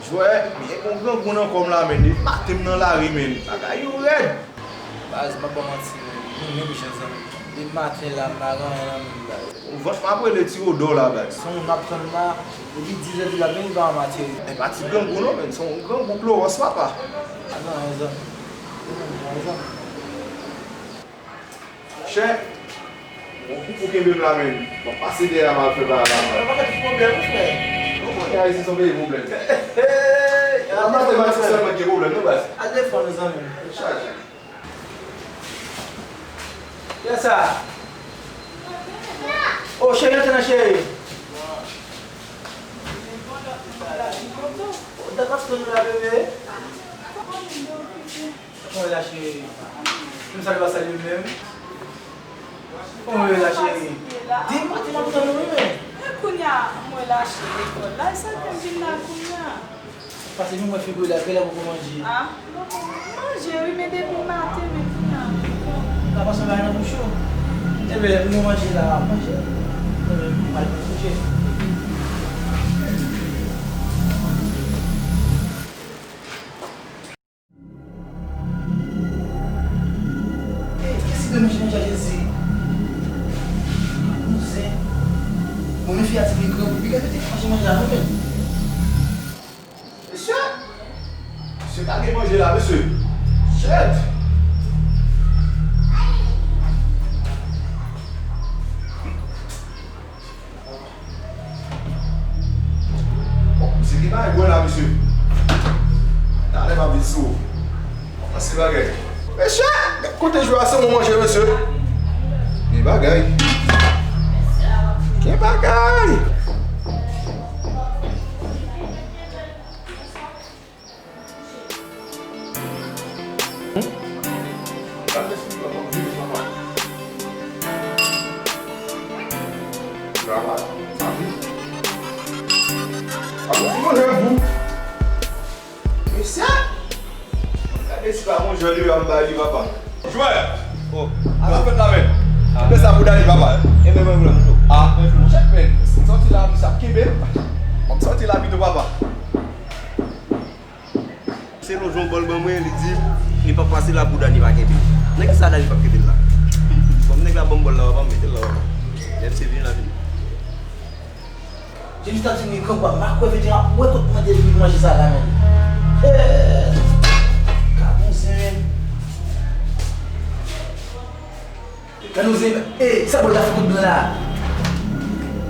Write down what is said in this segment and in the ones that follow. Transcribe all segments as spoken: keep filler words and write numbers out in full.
Jwè, m gen yon grangou nan kò m la, menn. Depi maten m nan lari, menn. Bagay yo rèd. Baz, m ap ba w manti, menn. Nou menm jan, zanmi. Depi maten la, m pa gen anyen nan men m, baz. Vant m ap rele ti odò la, baz. Se yon moun m ap tann la, depi diz è di la, menm li pa janm ateri. E pa ti grangou non, menn. Se yon grangou klowòs, papa. Pa gen anyen, zanmi. Nou menm jan, zanmi. Chè, yon kou pou kenbe m la, menn. M ap pase dèyè a, m al fè bagay la. Yon pakèt pwoblèm, wi, frè. Ou konnen Ayiti se yon peyi pwoblèm. Nan matematik sèlman ki gen pwoblèm, non, baz? Al defann ou, zanmi m. Tèt chaje. Kiyès sa? O, cheri, antre nan, cheri. O, dat m ap tann ou la, bebe. Kòman w ye la, cheri? Menm sa li pa salye m menm. Kòman w ye la, cheri? Di m, di m ap tann ou wi, men. E kounye a, mwen la, cheri, lekòl la, e sa k fè m vin la kounye a. Pase vin mwen figure la, genlè poko manje. A, m poko manje wi, men depi maten, men kounye a. Ou ka pase yon bagay nan bouch ou. Enben, lè nou manje la, manje. Enben, m al pran kouche. Ey, kiyès ki dwe manje manje a, Jezi? Kouzen. Bon, men fi a di li gran, li ka mete manje manje a non, men. Mesye! Mesye, pa gen manje la, mesye. Shit! Bon, misye gen bagay bwè la, mesye. Talè m ap vin sou ou. Kòmanse bagay. Mesye, kote jwe a se mwen manje, mesye. Gen bagay. Gen bagay. Mesye! Gade si pa bon jan li an ba li, papa. Jwè! Oh. Sa fèt la, men. Kite sa pou Dani, papa. E men mwen vle mouto. Ah, men monchè, men sòti la, misye ap kenbe. M ap sòti la pito, papa. Selon jan w bòl ban mwen, li di li p ap pase la pou Dani pa kenbe. Nan kisa Dani p ap kenbe l la? Bon, nèg la ban m bòl la, papa, m mete l la, papa. Lè misye vini la vini. Jezi ta di m li gran bwa, m pa kwè veteran ap wè kot mwen te vin manje sa la, menm. Hey! Ka bon zen, menm. Gade yon zen, ey, sa bòl la fè kout blan la.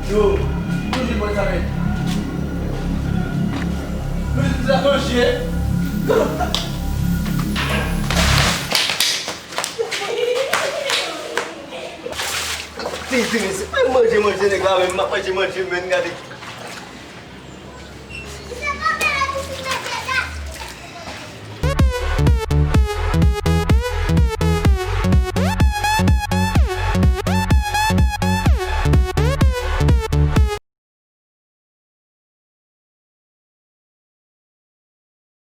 Yo, nou jwenn bòl sa, men. Nou jwenn la manje. Gade yon ta- Tete, men se pa manje, manje nèg la, men m ap manje, manje, men gade.